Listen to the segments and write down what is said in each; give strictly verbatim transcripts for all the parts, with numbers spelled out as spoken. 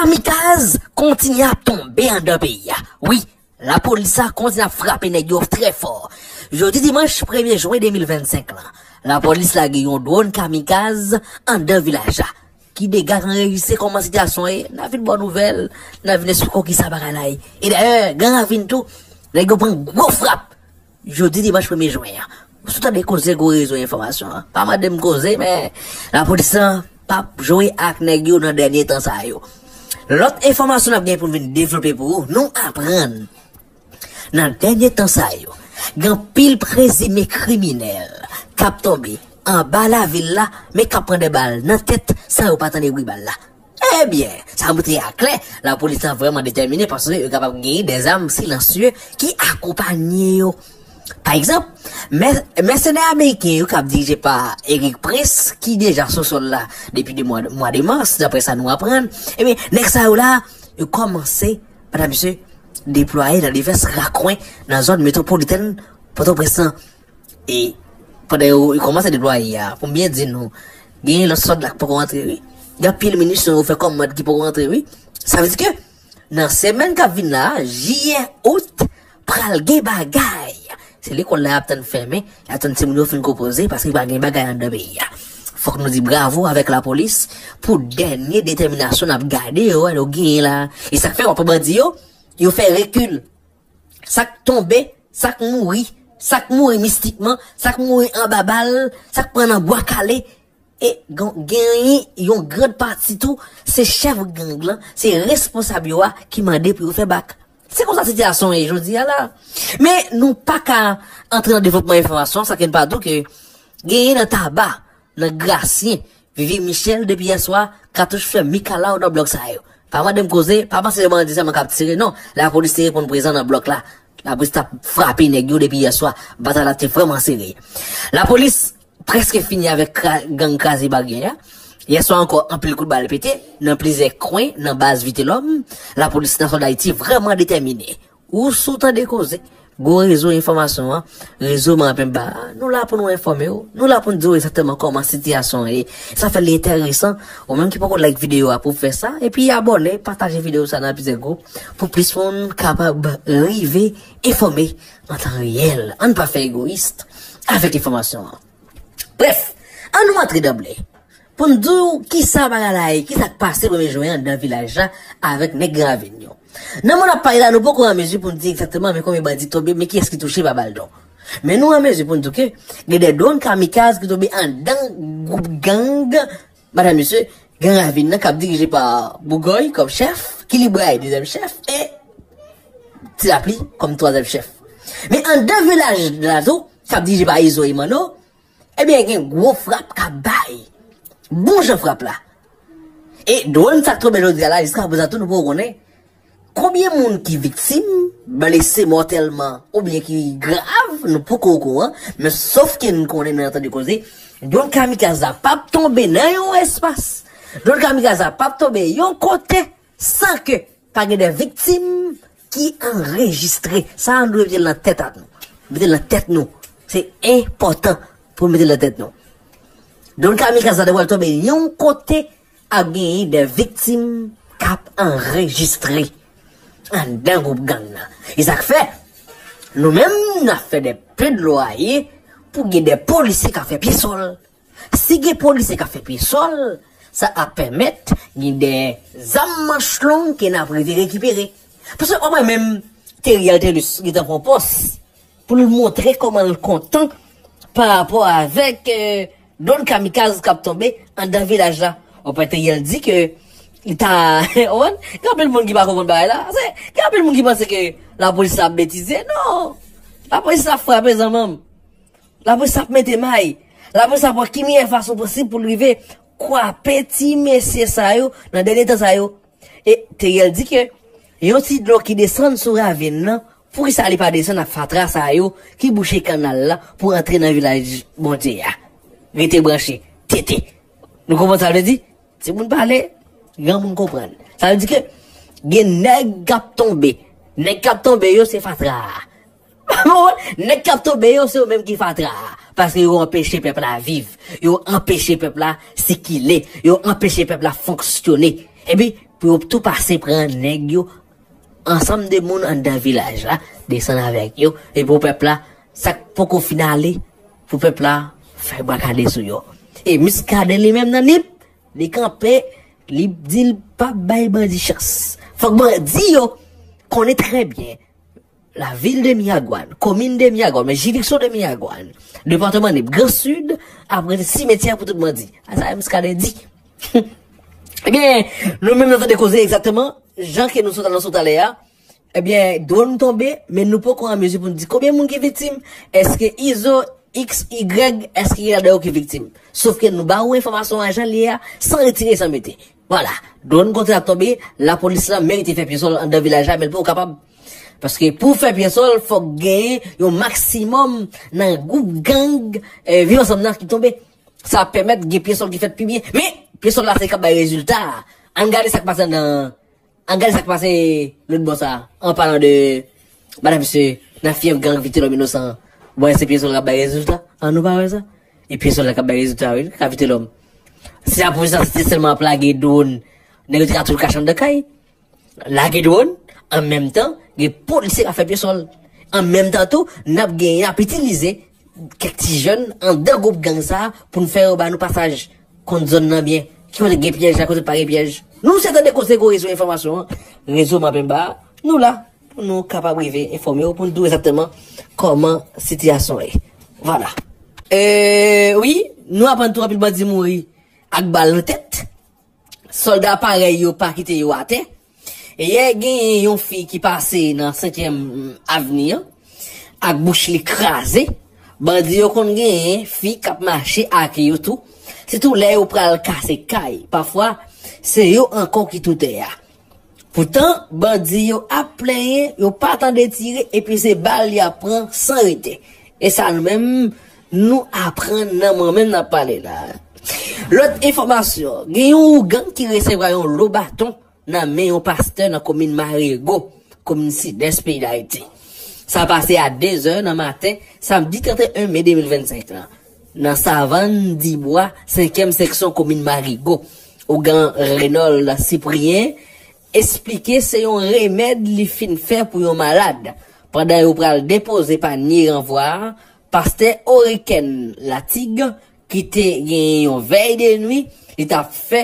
Kamikaz kontinye ap tonbe anndan peyi a. Wi, lapolis la kontinye ap frape nèg yo trè fò. Jodi dimanch premye jen de mil vennsenk lan, lapolis lage yon dwòn kamikaz anndan vilaj la. Ki dega k anrejistre, kòman sitiyasyon ye, n a vin ba w nouvèl, n a vin eksplike w kisa bagay la ye. E dayè, Gran Ravin tou, nèg yo pran gwo frap. Jodi dimanch premye jen an. Si w tande koze gwo rezo enfòmasyon an, pa mande m koze, men lapolis lan p ap jwe ak nèg yo nan dènye tan sa yo. Lòt enfòmasyon n ap gen pou n vin devlope pou ou, nou aprann nan dènye tan sa yo, gen anpil prezime kriminèl k ap tonbe anba lavil la, men k ap pran de bal nan tèt san yo pa tande bri bal la. Ebyen, sa montre aklè, lapolis lan vrèman detèmine paske yo kapab genyen de zam silansye ki akonpanye yo. Pa egzanp, mè- mèsenè ameriken yo k ap dirije pa Erik Prince, ki deja sou sòl la depi de mwa, mwa de mas, daprè sa nou aprann, ebyen, nèg sa yo la, yo kòmanse, madan mesye, deplwaye nan divès rakwen nan zòn metwopolitèn Pòtoprens lan. E pandan yo, yo kòmanse deplwaye a, pou m byen di nou, genyen lòt sòlda ki poko rantre, wi. Gen anpil minisyon yo fè kòmand ki poko rantre, wi. Sa vle di ke nan semèn k ap vin la, jiyè, out, pral gen bagay. Se lekòl la y ap tann fèmen, y ap tann timoun yo fin konpoze, paske pa gen bagay anndan peyi a. Fòk nou di bravo avèk lapolis pou dènye detèminasyon n ap gade yo, yo genyen la. E sa k fè w ap wè bandi yo, yo fè rekil. Sa k tonbe, sa k mouri, sa k mouri mistikman, sa k mouri anba bal, sa k pran nan bwa kale. E gen- genyen yon gran pati tou, se chèf gang lan, se responsab yo a ki mande pou yo fè bak. Se konsa sitiyasyon ye jodi a la. Men nou pa ka antre nan devlopman enfòmasyon, sa ke n pa di w ke genyen nan Taba, nan Grasyen, Vivi Michel depi yè swa, katouch fè mikalaw nan blòk sa yo. Pa mande m koze, pa panse se bandi sèlman k ap tire, non. Lapolis te reponn prezan nan blòk la. Lapolis t ap frape nèg yo depi yè swa. Batay la te vrèman sere. Lapolis prèske fini avèk kra- gang kraze baryè a. Yè swa ankò, anpil kout bal pete nan plizyè kwen nan baz Vitelòm. Lapolis Nasyonal Dayiti vrèman detèmine. Ou si w tande koze, gwo rezo enfòmasyon an, rezo Manpenba a, nou la pou nou enfòme w, nou la pou n di w egzakteman kòman sitiyasyon an ye. Sa fè l enteresan, ou menm ki poko like videyo a pou w fè sa, epi abòne, pataje videyo sa nan plizyè gwoup, pou plis moun kapab rive enfòme an tan reyèl. Ann pa fè egoyis avèk enfòmasyon an. Brèf, ann nou antre danble pou n di w kisa bagay la ye, kisa k pase premye jen an anndan vilaj la avèk nèg Gran Ravin yo. Nan moman n ap pale la, nou poko an mezi pou n di egzakteman men konbyen bandi tonbe, men kiyès ki touche pa bal, non. Men nou an mezi pou n di w ke gen de dwòn kamikaz ki tonbe anndan gwoup gang, madan mesye, Gran Ravin nan k ap dirije pa Bougòy kòm chèf, Kilibray dezyèm chèf, e Ti Lapli kòm twazyèm chèf. Men anndan vilaj la tou, k ap dirije pa Izo Emano, ebyen, gen gwo frap k ap bay. Bon jan frap la. E dwòn sa k tonbe jodi a la, jiska prezan tou nou poko konnen konbyen moun ki viktim, blese mòtèlman, oubyen ki grav, nou poko okouran, men sof ke n konnen, n tande koze, dwòn kamikaz la p ap tonbe nan yon espas. Dwòn kamikaz la p ap tonbe yon kote san ke pa gen de viktim ki anrejistre. Sa a, nou dwe mete l nan tèt a nou. Mete l nan tèt nou. Se enpòtan pou n mete l nan tèt nou. Dwòn kamikaz la te pral tonbe yon kote ap genyen de viktim k ap anrejistre anndan gwoup gang nan. E sa k fè, nou menm, n ap fè de pledwaye pou gen de polisye k ap fè pye sòl. Si gen polisye k ap fè pye sòl, sa ap pèmèt gen de zam manch long ke n ap rive rekipere. Paske w ap wè menm Theriel Thelus gentan pran pòz pou l montre kòman l kontan pa rapò avèk, eh, dwòn kamikaz k ap tonbe anndan vilaj la. W ap wè Theriel di ke li ta, w konprann? Gen anpil moun ki pa konprann bagay la. Se, gen anpil moun ki panse ke lapolis la ap betize. Non! Lapolis la ap frape, zanmi m. Lapolis ap mete may. Lapolis ap wè ki meyè fason posib pou l rive kwape ti mesye sa yo nan dènye tan sa yo. E Theriel di ke yon ti dlo ki desann sou ravin nan, poukisa li pa desann ak fatra sa yo ki bouche kanal la pou antre nan vilaj Bondye a? Rete branche. Tete. Nou konprann sa l vle di? Timoun pale, granmoun konprann. Sa vle di ke gen nèg k ap tonbe. Nèg k ap tonbe yo se fatra a. Nèg k ap tonbe yo se yo menm ki fatra a. Paske yo anpeche pèp la viv. Yo anpeche pèp la sikile. Yo anpeche pèp la fonksyone. Epi, pou yo tou pase pran nèg yo, ansanm de moun anndan vilaj la, desann avèk yo, epi pou pèp la, sa k poko fin ale, pou pèp la fè bwa kale sou yo. E Muscadin li menm nan Nip, li kanpe, li di l p ap bay bandi chans. Fòk bandi yo konnen trè byen la ville de Miragwàn, komin de Miragwàn, men jiridiksyon de Miragwàn, depatman Nip, Gran Sid, ap rete simetyè pou tout bandi. A sa Muscadin di. Ebyen, nou menm nou tande koze egzakteman jan ke nou sot anonse talè a. Ebyen, dwòn tonbe, men nou poko an mezi pou n di konbyen moun ki viktim. Èske Izo, X, Y, èske gen ladan yo ki viktim? Sof ke nou ba ou enfòmasyon an jan l ye a, san retire, san mete. Vwala, dwòn kontinye ap tonbe, lapolis la merite fè pyesòl anndan vilaj la, men l poko kapab. Paske pou fè pyesòl, fòk genyen yon maksimòm nan gwoup gang, eh, Viv Ansanm nan ki tonbe. Sa ap pèmèt gen pyesòl ki fèt pi byen. Men, pyesòl la se k ap bay rezilta. Ann gade sa k pase anndan, ann gade sa k pase lòt bò sa a. An palan de, madanm, mesye, nan fyèf gang Vitelòm Inosan, bon, se pyesòl k ap bay rezilta. An nou pa wè sa? E pyesòl la k ap bay rezilta, wi, ka Vitelòm. Si lapolis la se te sèlman ap lage dwòn, nèg yo te ka tou kache anndan kay. Lage dwòn, an menm tan, gen polisye k ap fè pyesòl. An menm tan tou, n ap genyen, n ap itilize kèk ti jèn anndan gwoup gang sa a pou n fè yo ba nou pasaj, konn zòn nan byen. Ki kote gen pyèj la, kote pa gen pyèj. Nou se tande konse gwo rezo enfòmasyon an, rezo Mapemba, nou la pou nou kapab rive enfòme w, pou n di w egzakteman kòman sitiyasyon ye. Vwala. E, wi, nou aprann tou anpil bandi mouri ak bal nan tèt. Sòlda parèy yo pa kite yo atè. Yè genyen yon fi ki pase nan senkyèm avni an ak bouch li kraze. Bandi yo konn genyen fi k ap mache ak yo tou. Sitou lè yo pral kase kay. Pafwa, se yo ankò ki tou tè a. Poutan, bandi yo ap plenyen, yo pa tande tire, epi se bal y ap pran san rete. E sa nou menm, nou aprann nan moman menm n ap pale la. Lòt enfòmasyon, gen yon ougan ki resevwa yon lo baton nan men yon pastè nan komin Marigo, komin Sidès peyi Dayiti. Sa pase a de zè nan maten, samdi trannteyen me de mil vennsenk lan, nan Savann Dibwa, senkyèm seksyon komin Marigo. Ougan Renold Cyprien esplike se yon remèd li fin fè pou yon malad. Pandan yo pral depoze panye ranvwa a, pastè Oriken Latig, ki te gen yon vèy de nwi, li t ap fè,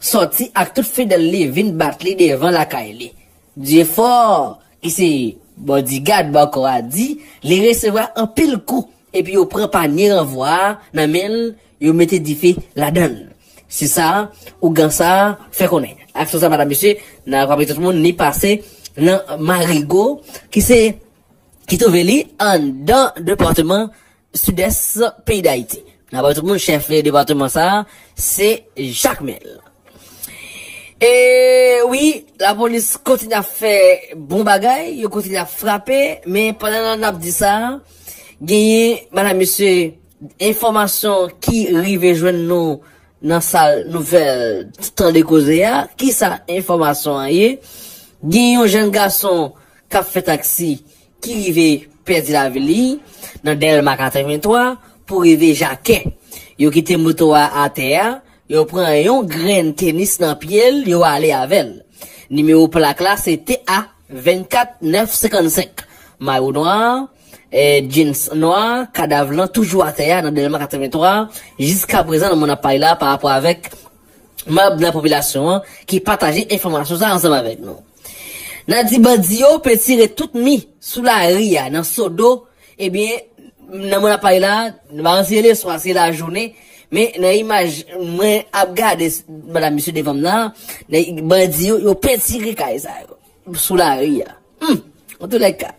sòti ak tout fidèl li vin bat li devan lakay li. Dyefò, ki se bodigad Bòkò a, di li resevwa anpil kou epi yo pran panye ranvwa a nan men l, yo mete dife ladan l. Se sa ougan sa a fè konnen. Aksyon sa, madanm, mesye, n ap raple tout moun, li pase nan Marigo, ki se, ki twouve li anndan depatman Sidès peyi Dayiti. N ap raple tout moun, chèf depatman sa a, se Jakmèl. E wi, lapolis kontinye ap fè bon bagay, yo kontinye ap frape, men pandan n ap di sa, genyen, madanm, mesye, enfòmasyon ki rive jwenn nou nan sal nouvèl, tande koze a. Kisa enfòmasyon an ye? Gen yon jèn gason k ap fè taksi ki rive pèdi lavi li nan Dèlma katrevenntwa pou rive Jakè. Yo kite moto a atè a, yo pran yon grenn tenis nan pye l, yo ale avè l. Nimewo plak la se T A vennkat nèf senkannsenk. Mayo nwa, eh, jeans nwa, kadav lan toujou atè a nan Dèlma katrevenntwa. Jiskaprezan, nan moman n ap pale la, pa rapò avèk manm nan popilasyon an ki pataje enfòmasyon sa a ansanm avèk nou. N a di bandi yo pentire tout mi sou lari a nan Sodo. Ebyen, nan moman n ap pale la, n a pa antre leswa, se lajounen, men nan imaj mwen ap gade, madanm, mesye, devan m nan, nan bandi yo, yo pentire kay sa yo sou lari a. Hmm, antoulèka,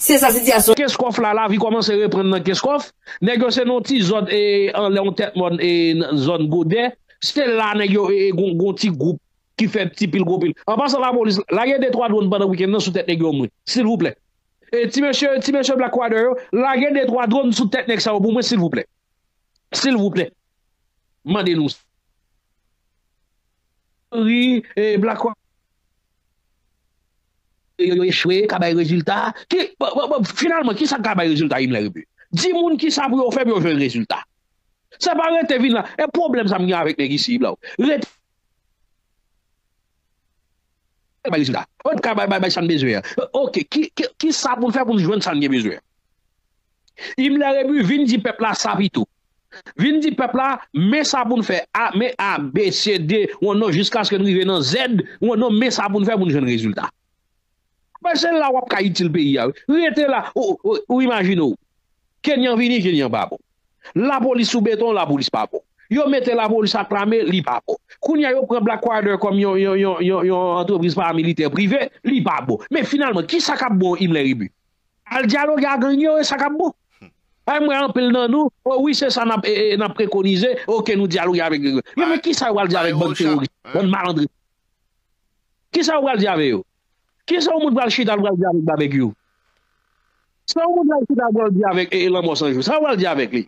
se sa sitiyasyon. Kenskòf la, lavi kòmanse reprann nan Kenskòf. Nèg yo se nan yon ti zòn, e, anlè yon tèt mòn, e, nan zòn Godè. Se la nèg yo, e, e, gon, gon ti gwoup ki fè ti pil gwo pil. An pasan, lapolis, lage de twa dwòn pandan wikenn nan sou tèt nèg yo, mwen, silvouplè. E ti mesye, ti mesye Black Water yo, lage de twa dwòn sou tèt nèg sa yo pou mwen, silvouplè. Silvouplè. M mande nou. Ri, e, Black Water yo, yo echwe, ka bay rezilta. Ki, bon, bon, bon, finalman, kisa k ka bay rezilta, Himmler Rebu? Di moun kisa pou yo fè pou yo jwenn rezilta. Se pa rete vin la. E pwoblèm sa m gen avèk nèg isi, bla. Rete bay rezilta. Ou pa ka bay, bay, bay sa n bezwen an. Oke, ki, ki, ki sa pou n fè pou n jwenn sa n gen bezwen an? Imler Rebu vin di pèp la sa pito. Vin di pèp la, men sa pou n fè. A, men A, B, C, D, ou non, jiskaske n rive nan Z, ou non, men sa pou n fè pou n jwenn rezilta. Paske se la w ap ka itil peyi a, wi. Rete la, ou, ou, ou imajine w. Kenyan vini, Kenyan pa bon. Lapolis sou beton, lapolis pa bon. Yo mete lapolis ak lame, li pa bon. Kounye a, yo pran Black Water kòm yon, yon, yon, yon, yon antrepriz paramilitè prive, li pa bon. Men finalman, ki sa k ap bon Imler Rebu? Al dyaloge ak gang yo, e sa k ap bon. Ay, m wè anpil nan nou, o wi, se sa n ap, e, e, n ap prekonize, oke, nou dyaloge avèk gang yo. Men ki sa yo pral di avèk bann teworis, bann malandren? Ki sa yo pral di avèk yo? Ki sa yon moun pral chita, l pral di avèk Babekyou? Sa yon moun pral chita, l pral di avèk, e, e, Lanmò San Jou? Sa yo pral di avèk li?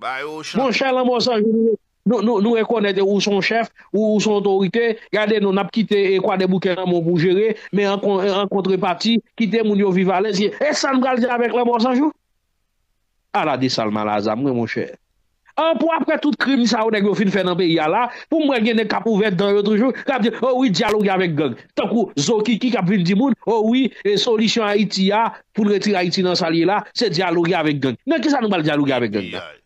Monchè, Lanmò San Jou, nou, nou, nou, nou rekonèt ou se yon chèf, ou, ou se yon otorite. Gade nou, n ap kite, e, Kwadèboukè nan men w pou jere, men an kon-, an kontrepati, kite moun yo viv alèz. E sa n pral di avèk Lanmò San Jou? Ala de sal mal a zam, wi, monchè. An pou apre tout krim sa yo nèg yo fin fè nan peyi a la, pou m wè gen nèg k ap ouvè dan yo toujou, k ap di, o wi, dyaloge avèk gang. Tankou Zokiki k ap vin di moun, o wi, e solisyon Ayiti a, pou n retire Ayiti nan sa l ye la, se dyaloge avèk gang. Nan ki sa nou pral dyaloge avèk gang nan?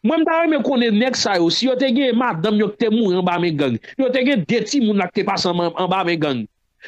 Mwen, m ta renmen konnen nèg sa yo, si yo te gen madanm yo ki te mouri anba men gang, yo te gen de timoun la ki te pase anba, anba men gang.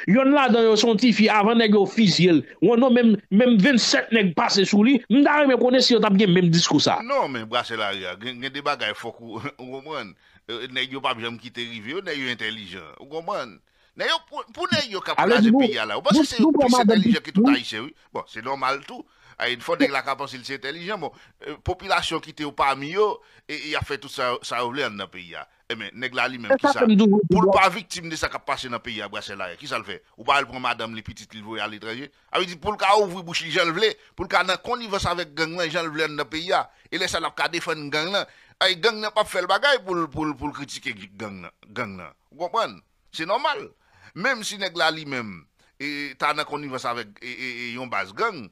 Yonn ladan yo se yon tifi, avan nèg yo fizye l. Ou non, menm, menm vennsèt nèg pase sou li, m ta renmen konnen si yo t ap gen menm diskou sa. Non, men brase lari a, gen, gen de bagay fòk ou, ou konprann. E, nèg yo p ap janm kite rive yo, nèg yo entèlijan. Ou konprann? Nèg yo, pou, pou nèg yo k ap kraze peyi a la, ou panse se yo plis entèlijan ke tout Ayisyen, wi. Bon, se nòmal tou. Ay, fò nèg la ka panse l se entèlijan, bon, e, popilasyon kite yo pami yo, e, e y ap fè tout sa, sa yo vle anndan peyi a. Ebyen, nèg la li menm, kisa? Pou l pa viktim de sa k ap pase nan peyi a, brase lari a, kisa l fè? Ou pa wè l pran madanm li, pitit li, l voye aletranje? Sa vle di, pou l ka ouvri bouch li jan l vle, pou l ka nan konivans avèk gang lan, jan l vle anndan peyi a. E lè sa l ap ka defann gang lan. Ay, gang nan p ap fè l bagay pou l, pou l, pou l kritike gang nan, gang nan. Ou konprann? Se nòmal. Menm si nèg la li menm, e, ta nan konivans avèk, e, e, e, yon baz gang,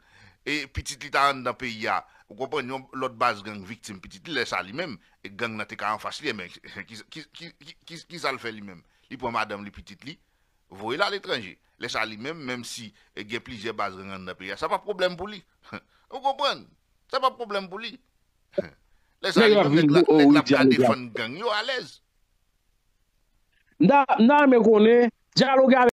e pitit li ta anndan peyi a, ou konprann, yon lòt baz gang viktim pitit li, lè sa li menm, e gang nan te ka anfas li, men ki, ki, ki, ki, ki, ki sa l fè li menm? Li pran madanm li, pitit li, voye l aletranje. Lè sa li menm, menm si, e, gen plizyè baz gang anndan peyi a, sa pa pwoblèm pou li. Ou konprann? Sa pa pwoblèm pou li. Lè sa li menm, nèg la, nèg la ap ka defann gang yo alèz. M ta, m ta renmen konnen, dyaloge avèk